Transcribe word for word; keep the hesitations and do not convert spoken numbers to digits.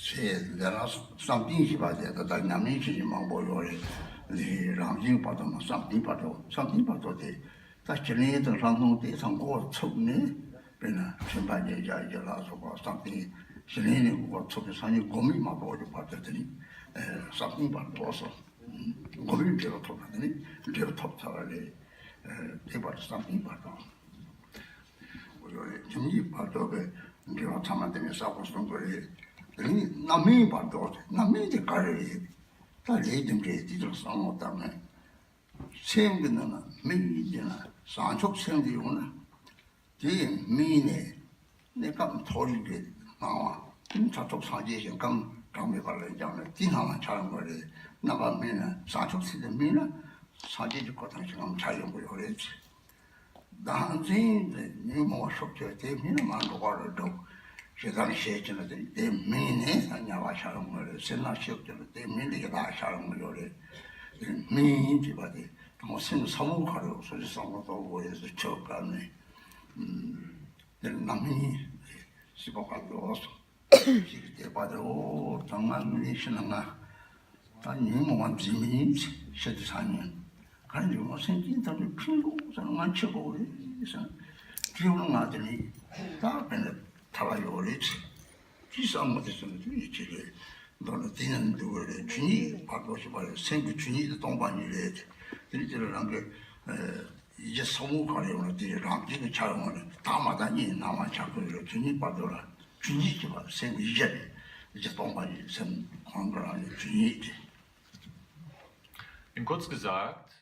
ཚེ་འདི་ལ་བསམ་གཏན་ཞེས་པ་དེ་ད་ལྟ་ཉམས་ལེན་བྱེད་ཀྱི་མང་པོ་ཡོད་རེད། འདི་རང་བཞིན་བར་དོ་དང་བསམ་གཏན་བར་དོ། བསམ་གཏན་བར་དོ་དེ་ད་བཅུད་ལེན་དང་ལྷག་མཐོང་དེ་ཚང་མགོ་ཚུགས་ནས། དཔེར་ན་ཁྱིམ་པ་ཉེ་རྒྱ་ཡི་ལ་སོགས་པ་བསམ་གཏན་བཅུད་ལེན་ནས་མགོ་ཚུགས་པའི་སང་ཉིན་དགོང་མོའི་མ་གཏོགས་ཀྱི་བར་དོ་དེ་ནི་བསམ་གཏན་བར་དོ་སོགས། དགོང་མོའི་འབྲས་བུ་ཐོབ་པ་དེ་ནི་འབྲས་བུ་ཐོབ་ཚར་བ་རེད། དེ་བར་དུ་བསམ་གཏན་བར་དོ། ཡོད་རེད། ཁྱིམ་གཉིས་བར་དོ་གི་འབྲེལ་བ་ཚང་མ་དེ་ནས་གསལ་པོ་གསུང་དགོས་རེད། དེ་ནས་རྣམ་སྨིན་བར་དོ་དེ། རྣམ་སྨིན་དེ་ག་རེ་རེད། ད་ལས་རྒྱུ་འབྲས་དེ་ཚོ་བསམ་བློ་བཏང་ནས། སེམས་ཀྱི་ནང་ན་སྨིན་དེ་ན་བྱང་ཆུབ་སེམས་དེ་ཡོང་ན། དེ་སྨིན་ནས་གནས་སྐབས་མཐོ་རིས་ཀྱི་སྣང་བ། མཐར་ཐུག་སངས་རྒྱས་ཀྱི་ཁམས་གྲངས་མེད་པ་ལ་འབྱམས་ནས་དེའི་སྣང་བ་འཆར་ཡོང་གི་རེད། རྣམ་པ་སྨིན་ན་བྱང་ཆུབ་སེམས་དེ་སྨིན་ན་སངས་རྒྱས་ཀྱི་གོ་ཐང་ཞིག་ངམ་འཆར་ཡོང་གི་ཡོད་རེད། བདག་འཛིན་དེ་ཉོན་མོངས་པ་ཤུགས་ཆེ་དེ་སྨིན་ན་མར་འགྲོ་བ་རུ་འགྲོ། ཞེ་སྡང་ཞེས་བྱས་ན་དེ་དེ་སྨིན་ནས་དམྱལ་བ་ཤར་ཡོང་གི་རེད། སེར་སྣ་ཤུགས་ཆེ་ལ་དེ་སྨིན་ནས་ཡི་དྭགས་ཤར་ཡོང་གི་ཡོད་རེད། དེ་སྨིན་ཡིན་དྲིས་པ་དེ་དང་པོ་སེམས་ལ་ས་བོན་ག་རེ་ཡོད་སོ་ཞེས་བསམ་བློ་གཏོང་དགོས་རེད་ཟེར། ཆོས་བཀའ་ནས། དེར་རྣམ་སྨིན་ཞེས་པ་བཀའ་བསྒོས་སོ། ཞིག་བལྟས་པ་དེ། འོ་ད་ང་མི་ལས་ཤི་ན་ང་ད་ཉོན་མོངས་པ་འཛིན་མི་ཉན་ཞེ་དྲག་ས་ཉོན། ག་རེ་ཉོན་མོངས་སེམས་ཅན་ཐམས་ཅད་ཕན་ཐོགས་ཟེར་ན་ང་འཆི་དགོས་རེད་ཟེར། དེ་ཡོང་ན་ང་དེ་ནི་ད་དཔེ་འདྲ་ཐར་བ་ཡོད་རེད། དེ་བསམ་བློ་དེ་ཚོ་ནི་དེ་ཡིད་ཆེས་རེད། མདོར་ན་དེ་ཉིད་འདུལ་བ་རེད། ཆོས་ཉིད་བར་དོ་ཞེས་པ་རེད། སེམས་ཀྱི་ཆོས་ཉིད་དེ་སྟོང་པ་ཉིད་རེད། དེ་ནི་དེ་ལ་རང་གི་ཡིད་ཆེས་ས་བོན་ག་རེ་ཡོད་ན་དེ་རང་བཞིན་གྱིས་འཆར་ཡོང་བ་ནི་དྭངས་མ་དང་གཉིས་སྣང་བ་འཆར་ཁུལ་རེད། ཆོས་ཉིད་བར་དོ་ལ་ཆོས་ཉིད་ཅེས་པ་སེམས་ཀྱི་གཞི་རེད། གཞི་སྟོང་པ་ཉིད། སེམས་ཁོང་གི་རང་ཉིད་ཆོས་ཉིད་རེད། In kurz gesagt,